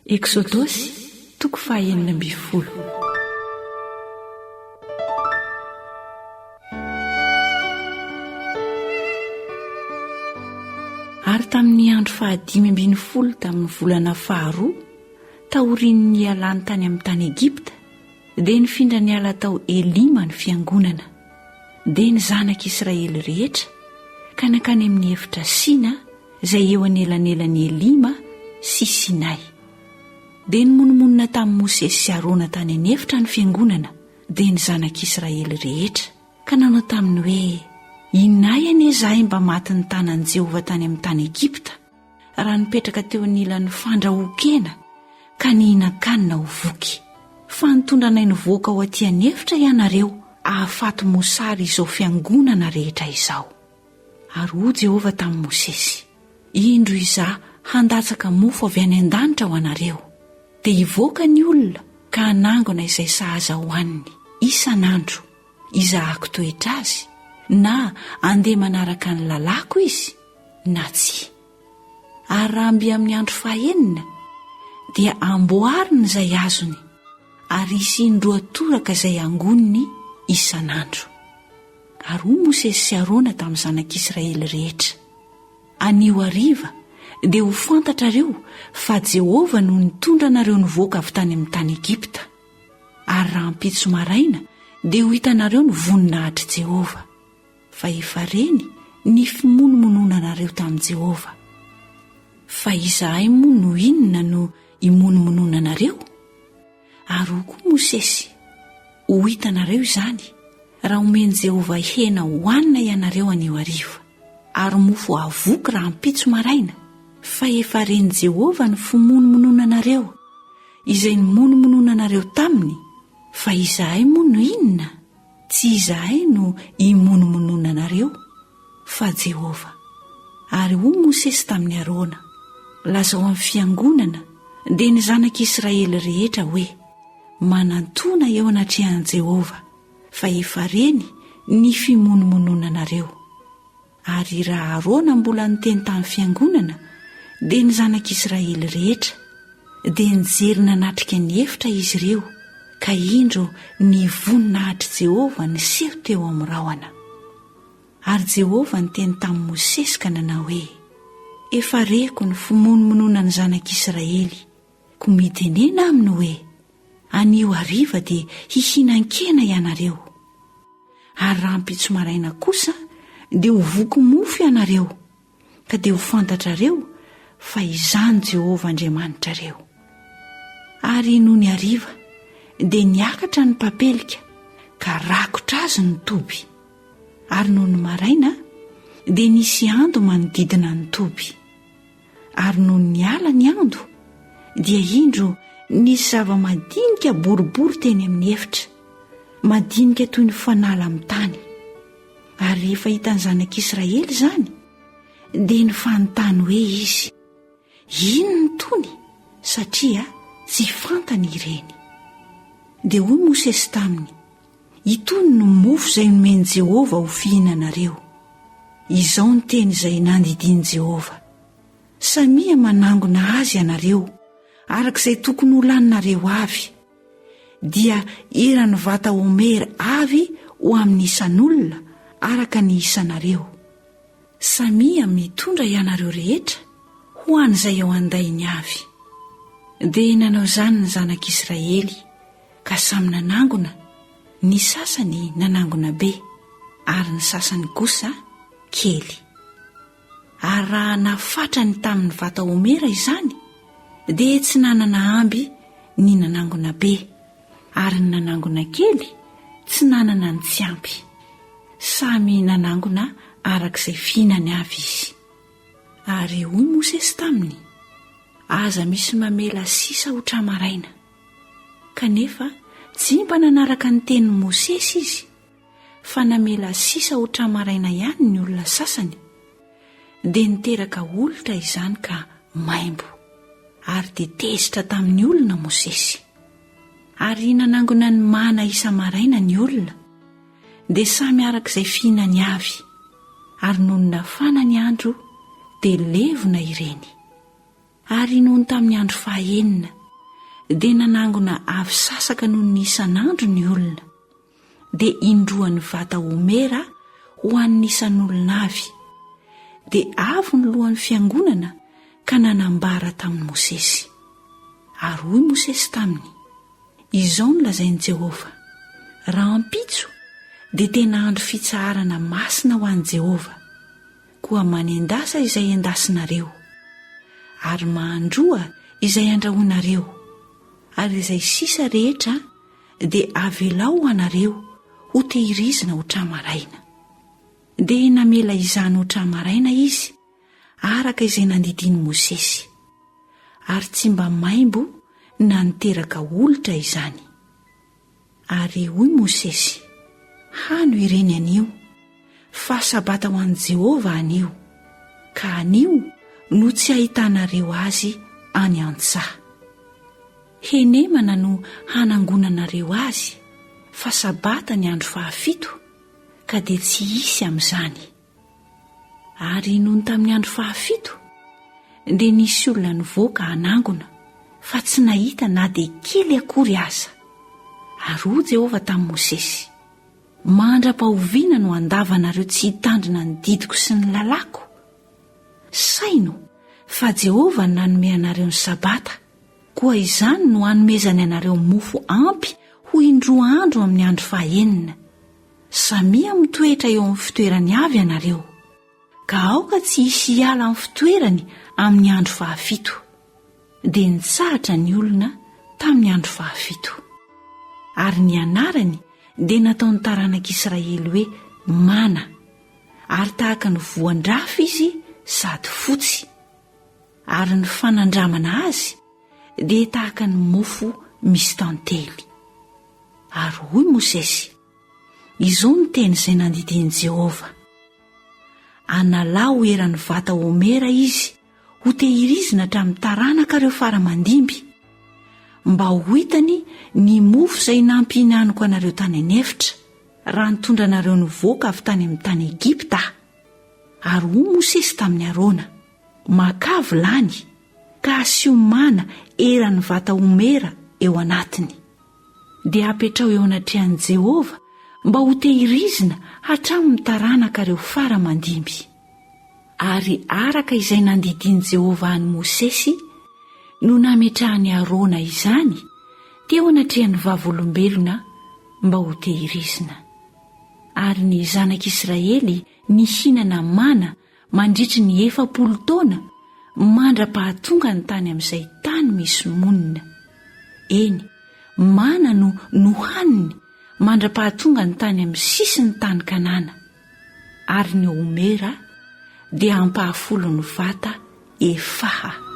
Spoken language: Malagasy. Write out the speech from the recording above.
Eksodosy toko faha 16. Ary tamin'ny andro fahadimy ambin'ny folo tamin'ny volana faharoa, taorian'ny nialany tany amin'ny tany Egypta, dia nifindra niala tao Elima ny fiangonana, dia ny zanak'Israely rehetra, ka nankany amin'ny efitra Sina izay eo anelanelan'i Elima sy Sinay. Dia nimonomonona tamin'i Mosesy sy Arona tany an'efitra ny fiangonana, dia ny zanak'Israely rehetra, ka nanao taminy hoe, Inay anie izahay mba matin'ny tanan'i Jehovah tany amin'ny tany Egypta, raha nipetraka teo anilan'ny fandrahoan-kena ka nihinan-kanina ho voky. Fa nitondra anay nivoaka ho aty an'efitra ianareo hahafaty mosary izao fiangonana rehetra izao. Ary hoy Jehovah tamin'i Mosesy, Indro Izaho handatsaka mofo avy any an-danitra ho anareo. Dia hivoaka ny olona ka hanangona izay sahaza hohaniny, isan'andro. Hizahako toetra azy, na handeha manaraka ny lalàko izy, na tsia. Ary raha mby amin'ny andro fahenina, dia amboariny izay azony, ary hisy indroa toraka izay angoniny isan'andro. Ary hoy Mosesy sy Arona tamin'ny zanak'Israely rehetra, Anio hariva dia ho fantatrareo fa Jehovah no nitondra anareo nivoaka avy tany amin'ny tany Egypta. Ary rahampitso maraina dia ho hitanareo ny voninahitr'i Jehovah. Fa efa reny ny fimonomononanareo tamin'i Jehovah. Fa izahay moa no inona no imonomononanareo? Ary hoy koa Mosesy, Ho hitanareo izany, raha omen'i Jehovah hena hohanina ianareo anio hariva, ary mofo havoky rahampitso maraina, fa efa ren'i Jehovah ny fimonomononanareo, izay nimonomononanareo taminy, fa izahay moa no inona? Tsy izahay no imonomononanareo, fa Jehovah. Ary hoy Mosesy tamin'i Arona, Lazao amin'ny fiangonana, dia ny zanak'Israely rehetra, hoe, Manantòna eo anatrehan'i Jehovah, fa efa reny ny fimonomononanareo. Ary raha Arona mbola niteny tamin'ny fiangonana, dia ny zanak'Israely rehetra, dia nijery nanatrika ny efitra izy ireo, ka indro ny voninahitr'i Jehovah niseho teo amin'ny rahona. Ary Jehovah niteny tamin'i Mosesy ka nanao hoe, Efa reko ny fimonomononan'ny zanak'Israely, koa mitenena aminy hoe, Anio hariva dia hihinan-kena ianareo. Ary rahampitso maraina kosa dia ho voky mofo ianareo, ka dia ho fantatrareo fa Izaho no Jehovah Andriamanitrareo. Ary nony hariva dia niakatra ny papelika ka rakotra azy ny toby. Ary nony maraina dia nisy ando manodidina ny toby. Ary nony niala ny ando, dia indro nisy zava-madinika boribory teny amin'ny efitra, madinika toy ny fanala amin'ny tany. Ary rehefa hitan'ny zanak'Israely izany, dia nifanontany hoe izy, Inona itony? Satria tsy fantany ireny. Dia hoy Mosesy taminy, Itony no mofo izay nomen'i Jehovah ho fihinanareo. Izao ny teny izay nandidian'i Jehovah, Samia manangona azy ianareo, araka izay tokony ho laninareo avy, dia eran'ny vata homera avy ho amin'ny isan'olona araka ny isanareo. Samia mitondra ianareo rehetra ho an'izay ao an-dainy avy. Dia nanao izany ny zanak'Israely, ka samy nanangona, ny sasany nanangona be, ary ny sasany kosa kely. Ary raha nafatrany tamin'ny vata homera izany, dia tsy nanana amby ny nanangona be, ary ny nanangona kely tsy nanana ny tsy ampy. Samy nanangona araka izay fihinany avy izy. Ary hoy Mosesy taminy, Aza misy mamela sisa ho tra-maraina. Kanefa tsy mba nanaraka ny tenin'i Mosesy izy, fa namela sisa ho tra-maraina ihany ny olona sasany, dia niteraka olitra izany ka maimbo, ary dia tezitra tamin'ny olona Mosesy. Ary nanangona ny mana isa-maraina ny olona, dia samy araka izay fihinany avy, ary nony nafana ny andro, dia levona ireny. Ary nony tamin'ny andro fahaenina, dia nanangona avy sasaka noho ny isan'andro ny olona, dia indroan'ny vata homera ho an'ny isan'olona avy. Dia avy ny lohan'ny fiangonana ka nanambara tamin'i Mosesy. Ary hoy Mosesy taminy, Izao no lazain'i Jehovah, 'Rahampitso dia tena andro fitsaharana masina ho an'i Jehovah. Koa manendasa izay endasinareo, ary mahandroa izay andrahoinareo, ary izay sisa rehetra dia avelao ho anareo hotehirizina ho tra-maraina. Dia namela izany ho tra-maraina izy, araka izay nandidian'i Mosesy. Ary tsy mba maimbo na niteraka olitra izany. Ary hoy Mosesy, Hano ireny anio, fa Sabata ho an'i Jehovah anio, ka anio no tsy hahitanareo azy any an-tsaha. Henemana no hanangonanareo azy, fa Sabata ny andro fahafito, ka dia tsy hisy amin'izany. Ary nony tamin'ny andro fahafito, dia nisy olona nivoaka hanangona, fa tsy nahita na dia kely akory aza. Ary hoy Jehovah tamin'i Mosesy, Mandra-pahoviana no handavanareo tsy hitandrina ny didiko sy ny lalàko? Saino fa Jehovah no nanome anareo ny Sabata, koa izany no hanomezany anareo mofo ampy ho indroa andro amin'ny andro fahenina. Samia mitoetra eo amin'ny fitoerany avy ianareo, ka aoka tsy hisy hiala amin'ny fitoerany amin'ny andro fahafito. Dia nitsahatra ny olona tamin'ny andro fahafito. Ary ny anarany dia nataon'ny taranak'Israely hoe Mana, ary tahaka ny voan-drafy izy sady fotsy. Ary ny fanandramana azy dia tahaka ny mofo misy tantely. Ary hoy Mosesy, Izao no teny izay nandidian'i Jehovah, Analao eran'ny vata homera izy hotehirizina hatramin'ny taranakareo fara aman-dimby, mba ho hitany ny mofo izay nampihinaniko anareo tany an'efitra, raha nitondra anareo nivoaka avy tany amin'ny tany Egypta Aho. Ary hoy Mosesy tamin'i Arona, Makà vilany, ka asio mana eran'ny vata homera eo anatiny. Dia apetraho eo anatrehan'i Jehovah mba hotehirizina hatramin'ny taranakareo fara aman-dimby. Ary araka izay nandidian'i Jehovah an'i Mosesy no nametrahan'i Arona izany teo anatrehan'ny vavolombelona mba hotehirizina. Ary ny zanak'Israely nihinana mana mandritry ny 40 taona mandra-pahatongany tany amin'izay tany misy monina. Eny, mana no nohaniny mandra-pahatongany tany amin'ny sisin'ny tany Kanana. Ary ny homera dia ampahafolon'ny vata efaha.